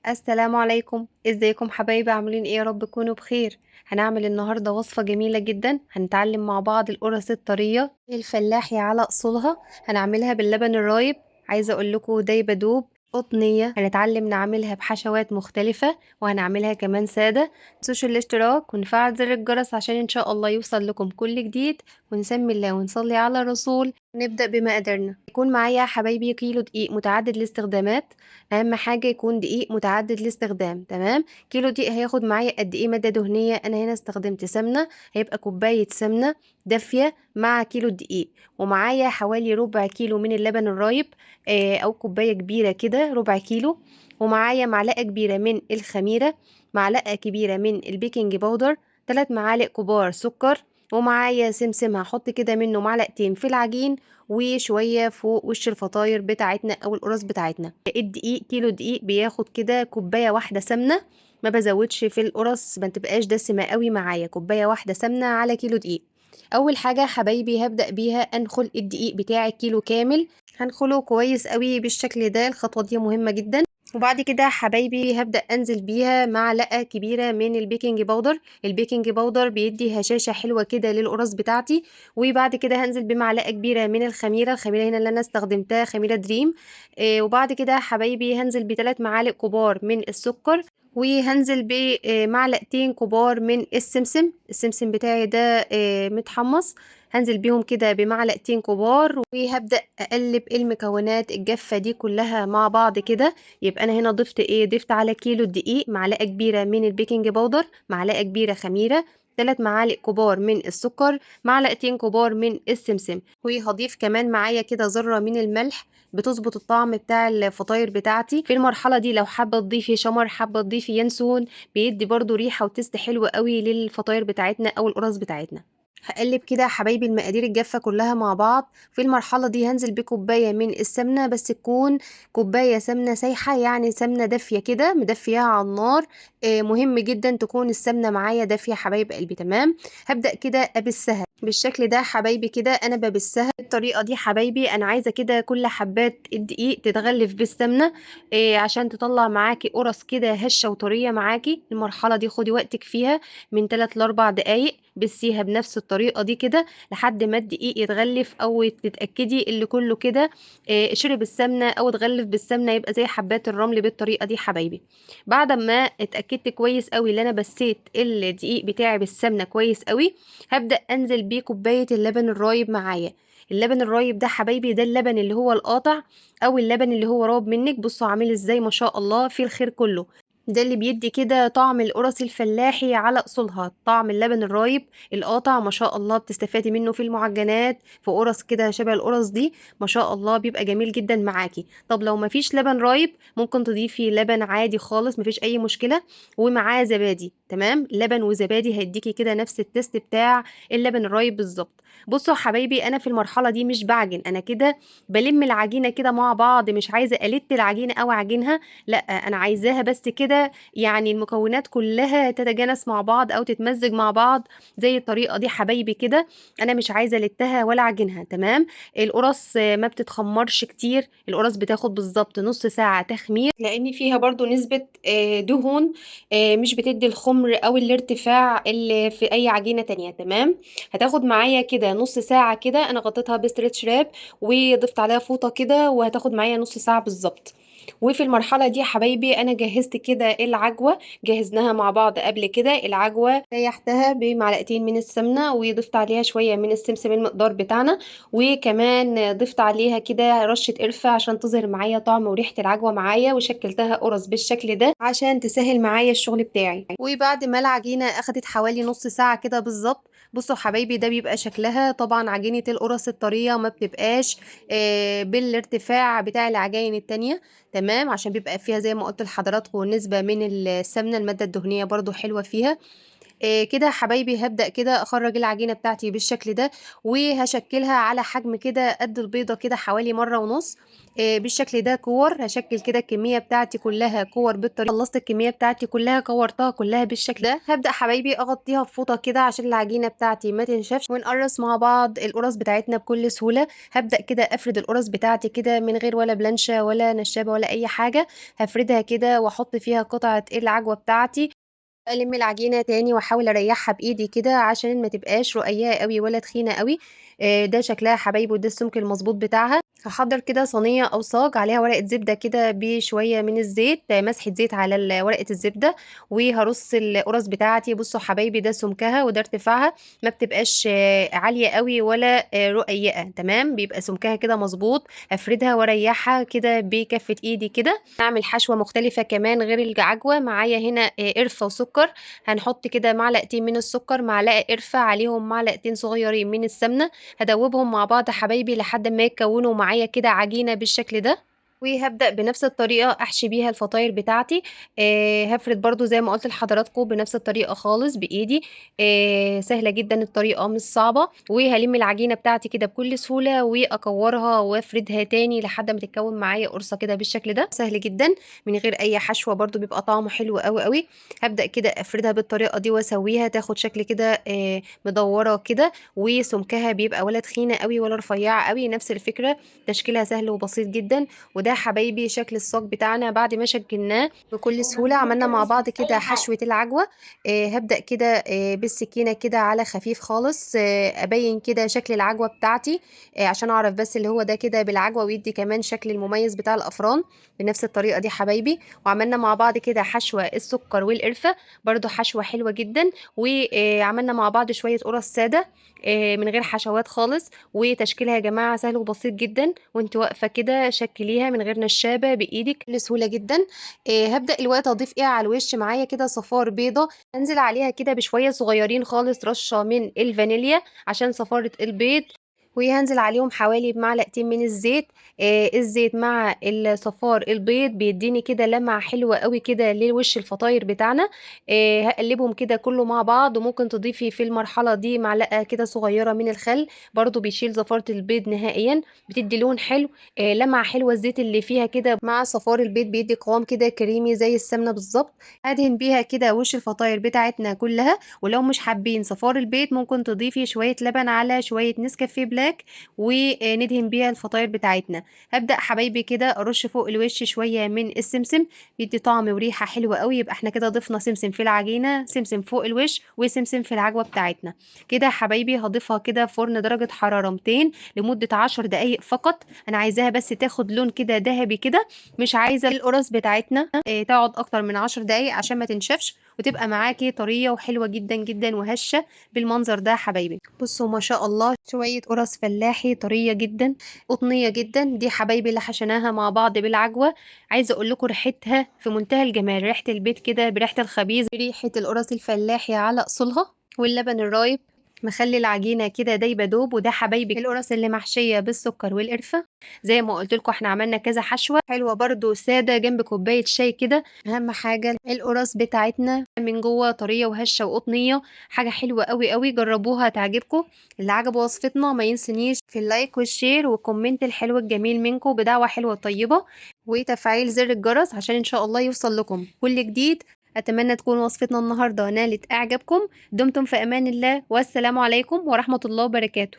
السلام عليكم، ازيكم حبايبي؟ عاملين ايه؟ يا رب تكونوا بخير. هنعمل النهارده وصفه جميلة جدا، هنتعلم مع بعض القرص الطريه الفلاحي على اصولها. هنعملها باللبن الرايب، عايزه اقول لكم دايبه دوب قطنيه. هنتعلم نعملها بحشوات مختلفة وهنعملها كمان ساده. متنسوش الاشتراك ونفعل زر الجرس عشان ان شاء الله يوصل لكم كل جديد. ونسمي الله ونصلي على الرسول. نبدا بما قدرنا. يكون معايا حبايبي كيلو دقيق متعدد الاستخدامات، اهم حاجة يكون دقيق متعدد الاستخدام، تمام؟ كيلو دقيق هياخد معايا قد ايه مادة دهنية؟ انا هنا استخدمت سمنه، هيبقى كوباية سمنه دافيه مع كيلو دقيق، ومعايا حوالي ربع كيلو من اللبن الرايب، او كوباية كبيرة كده ربع كيلو، ومعايا معلقه كبيرة من الخميره، معلقه كبيرة من البيكنج باودر، 3 معالق كبار سكر، ومعايا سمسم هحط كده منه معلقتين في العجين وشوية فوق وش الفطاير بتاعتنا او القرص بتاعتنا. الدقيق كيلو دقيق بياخد كده كوباية واحدة سمنه، ما بزودش في القرص، ما تبقاش دسمة قوي معايا، كوباية واحدة سمنه على كيلو دقيق. اول حاجة حبايبي هبدا بيها انخل الدقيق بتاعي كيلو كامل، هنخله كويس قوي بالشكل ده، الخطوة دي مهمة جدا. وبعد كده حبايبي هبدأ أنزل بيها معلقة كبيرة من البيكنج باودر، البيكنج باودر بيدي هشاشة حلوة كده للقرص بتاعتي. وبعد كده هنزل بمعلقة كبيرة من الخميرة، الخميرة هنا اللي أنا استخدمتها خميرة دريم. وبعد كده حبايبي هنزل ب3 معالق كبار من السكر، وهنزل بمعلقتين كبار من السمسم، السمسم بتاعي ده متحمص، هنزل بيهم كده بمعلقتين كبار. وهبدأ أقلب المكونات الجافة دي كلها مع بعض كده. يبقى أنا هنا ضفت إيه؟ ضفت على كيلو الدقيق معلقة كبيرة من البيكنج باودر، معلقة كبيرة خميرة، 3 معالق كبار من السكر، معلقتين كبار من السمسم، وهضيف كمان معايا كده ذرة من الملح بتظبط الطعم بتاع الفطاير بتاعتي. في المرحلة دي لو حابة تضيفي شمر، حابة تضيفي ينسون، بيدي برضو ريحة و taste حلو قوي للفطاير بتاعتنا أو القرص بتاعتنا. هقلب كده حبايبي المقادير الجافة كلها مع بعض. في المرحلة دي هنزل بكوباية من السمنة، بس تكون كوباية سمنة سايحة، يعني سمنة دافية كده مدفياها على النار. مهم جدا تكون السمنة معايا دافية حبايب قلبي، تمام؟ هبدأ كده أبسها بالشكل ده حبايبي كده، أنا ببسها بالطريقة دي حبايبي. أنا عايزة كده كل حبات الدقيق تتغلف بالسمنة، عشان تطلع معاكي قرص كده هشة وطرية معاكي. المرحلة دي خدي وقتك فيها من 3 ل 4 دقايق، بسيها بنفس الطريقة دي كده لحد ما الدقيق يتغلف أو تتأكدي اللي كله كده، شرب السمنة أو اتغلف بالسمنة، يبقى زي حبات الرمل بالطريقة دي حبايبي. بعد ما اتأكدت كويس قوي اللي أنا بسيت الدقيق بتاعي بالسمنة كويس قوي، هبدأ أنزل بيه كوباية اللبن الرايب معايا. اللبن الرايب ده حبايبي ده اللبن اللي هو القاطع أو اللبن اللي هو راب منك، بصوا عامل ازاي ما شاء الله، فيه الخير كله. ده اللي بيدي كده طعم القرص الفلاحي على اصولها، طعم اللبن الرايب القاطع ما شاء الله، بتستفادي منه في المعجنات، في قرص كده شبه القرص دي ما شاء الله، بيبقى جميل جدا معاكي. طب لو ما فيش لبن رايب ممكن تضيفي لبن عادي خالص، ما فيش اي مشكلة، ومعاه زبادي، تمام؟ لبن وزبادي هيديكي كده نفس ال taste بتاع اللبن الرايب بالظبط. بصوا يا حبايبي انا في المرحلة دي مش بعجن، انا كده بلم العجينة كده مع بعض، مش عايزه الت العجينة او اعجنها، لا انا عايزاها بس كده، يعني المكونات كلها تتجانس مع بعض او تتمزج مع بعض زي الطريقة دي حبايبي كده. انا مش عايزه التها ولا اعجنها، تمام؟ القرص ما بتتخمرش كتير، القرص بتاخد بالظبط نص ساعة تخمير، لان فيها برضو نسبه دهون، مش بتدي الخمر او الارتفاع اللي في اي عجينه تانية، تمام؟ هتاخد معايا كده نص ساعة كده، انا غطيتها ب stretch wrap وضفت عليها فوطه كده، وهتاخد معايا نص ساعة بالظبط. وفي المرحلة دي حبايبي أنا جهزت كده العجوة، جهزناها مع بعض قبل كده. العجوة ريحتها بمعلقتين من السمنة وضفت عليها شوية من السمسم المقدار بتاعنا، وكمان ضفت عليها كده رشة قرفة عشان تظهر معايا طعم وريحة العجوة معايا، وشكلتها قرص بالشكل ده عشان تسهل معايا الشغل بتاعي. وبعد ما العجينة أخدت حوالي نص ساعة كده بالظبط، بصوا حبايبي ده بيبقى شكلها. طبعا عجينة القرص الطرية ما بتبقاش بالارتفاع بتاع العجائن التانية، تمام؟ عشان بيبقى فيها زي ما قلت لحضراتكم نسبة من السمنة، المادة الدهنية برضو حلوة فيها. كده حبايبي هبدأ كده اخرج العجينة بتاعتي بالشكل ده، وهشكلها على حجم كده قد البيضة كده حوالي 1.5 بالشكل ده كور. هشكل كده الكمية بتاعتي كلها كور بالطريقة. خلصت الكمية بتاعتي كلها، كورتها كلها بالشكل ده. هبدأ حبايبي اغطيها بفوطة كده عشان العجينة بتاعتي ما تنشفش، ونقرص مع بعض القرص بتاعتنا بكل سهولة. هبدأ كده افرد القرص بتاعتي كده من غير ولا بلانشة ولا نشابة ولا اي حاجة. هفردها كده واحط فيها قطعة العجوة بتاعتي. الم العجينة تاني واحاول اريحها بايدي كده عشان ما تبقاش رقيقه قوي ولا تخينة قوي. ده شكلها حبايبي، وده السمك المظبوط بتاعها. هحضر كده صينية او صاج عليها ورقة زبدة كده بشوية من الزيت، مسحه زيت على ورقة الزبدة، وهرص القرص بتاعتي. بصوا حبايبي ده سمكها وده ارتفاعها، ما بتبقاش عالية قوي ولا رقيقه، تمام؟ بيبقى سمكها كده مظبوط. افردها واريحها كده بكفه ايدي كده. اعمل حشوه مختلفة كمان غير العجوه. معايا هنا قرفه وسكر، هنحط كده معلقتين من السكر، معلقه قرفه، عليهم معلقتين صغيرين من السمنة. هدوبهم مع بعض حبايبي لحد ما يتكونوا معايا كده عجينه بالشكل ده. وهبدأ بنفس الطريقة أحشي بيها الفطاير بتاعتي. هفرد برضو زي ما قلت لحضراتكم بنفس الطريقة خالص بإيدي. سهلة جدا الطريقة، مش صعبة. وهلم العجينة بتاعتي كده بكل سهولة وأكورها وأفردها تاني لحد ما تتكون معايا قرصة كده بالشكل ده. سهل جدا من غير أي حشوة، برضو بيبقى طعمه حلو قوي قوي. هبدأ كده أفردها بالطريقة دي وأسويها تاخد شكل كده مدورة كده، وسمكها بيبقى ولا تخينة قوي ولا رفيعة قوي. نفس الفكرة، تشكيلها سهل وبسيط جدا. وده حبايبي شكل الصاج بتاعنا بعد ما شكلناه بكل سهولة. عملنا مع بعض كده حشوه العجوه. هبدا كده بالسكينة كده على خفيف خالص، ابين كده شكل العجوه بتاعتي، عشان اعرف بس اللي هو ده كده بالعجوه، ويدي كمان شكل المميز بتاع الافران بنفس الطريقة دي حبايبي. وعملنا مع بعض كده حشوه السكر والقرفه، برده حشوه حلوة جدا. وعملنا مع بعض شوية قرص ساده من غير حشوات خالص. وتشكيلها يا جماعة سهل وبسيط جدا، وانت واقفة كده شكليها من غير نشابه بايدك بسهولة جدا. هبدا الوقت اضيف ايه على الوش. معايا كده صفار بيضة، انزل عليها كده بشوية صغيرين خالص رشه من الفانيليا عشان صفارة البيض، وهنزل عليهم حوالي بمعلقتين من الزيت. الزيت مع الصفار البيض بيديني كده لمعة حلوة قوي كده للوش الفطاير بتاعنا. هقلبهم كده كله مع بعض. وممكن تضيفي في المرحلة دي معلقه كده صغيرة من الخل، برضو بيشيل زفاره البيض نهائيا، بتدي لون حلو، لمعة حلوة. الزيت اللي فيها كده مع صفار البيض بيدي قوام كده كريمي زي السمنة بالظبط. هدهن بيها كده وش الفطاير بتاعتنا كلها. ولو مش حابين صفار البيض ممكن تضيفي شوية لبن على شوية نسكافيه بلاك وندهن بيها الفطاير بتاعتنا. هبدأ حبايبي كده ارش فوق الوش شوية من السمسم، بيدي طعم وريحه حلوة قوي. يبقى احنا كده ضفنا سمسم في العجينة، سمسم فوق الوش، وسمسم في العجوه بتاعتنا. كده حبايبي هضيفها كده فرن درجه حرارة 200 لمدة 10 دقائق فقط. انا عايزاها بس تاخد لون كده ذهبي كده، مش عايزه القرص بتاعتنا تقعد اكتر من 10 دقائق عشان ما تنشفش، وتبقى معاكي طرية وحلوه جدا جدا وهشه بالمنظر ده حبايبي. بصوا ما شاء الله شوية قرص فلاحي طرية جدا قطنيه جدا. دي حبايبي اللي حشيناها مع بعض بالعجوه. عايزه اقول لكم ريحتها في منتهى الجمال، ريحه البيت كده بريحه الخبيز، ريحه القرص الفلاحي على اصولها، واللبن الرايب مخلي العجينة كده دايبه دوب. وده حبايبي القرص اللي محشيه بالسكر والقرفه. زي ما قلت لكم احنا عملنا كذا حشوه حلوة برده ساده جنب كوباية شاي كده. اهم حاجة القرص بتاعتنا من جوه طرية وهشه وقطنيه، حاجة حلوة قوي قوي، جربوها تعجبكم. اللي عجبه وصفتنا ما ينسنيش في ال like وال share وال comment الحلو الجميل منكم بدعوة حلوة طيبة، وتفعيل زر الجرس عشان ان شاء الله يوصل لكم كل جديد. أتمنى تكون وصفتنا النهاردة نالت إعجابكم. دمتم في أمان الله، والسلام عليكم ورحمة الله وبركاته.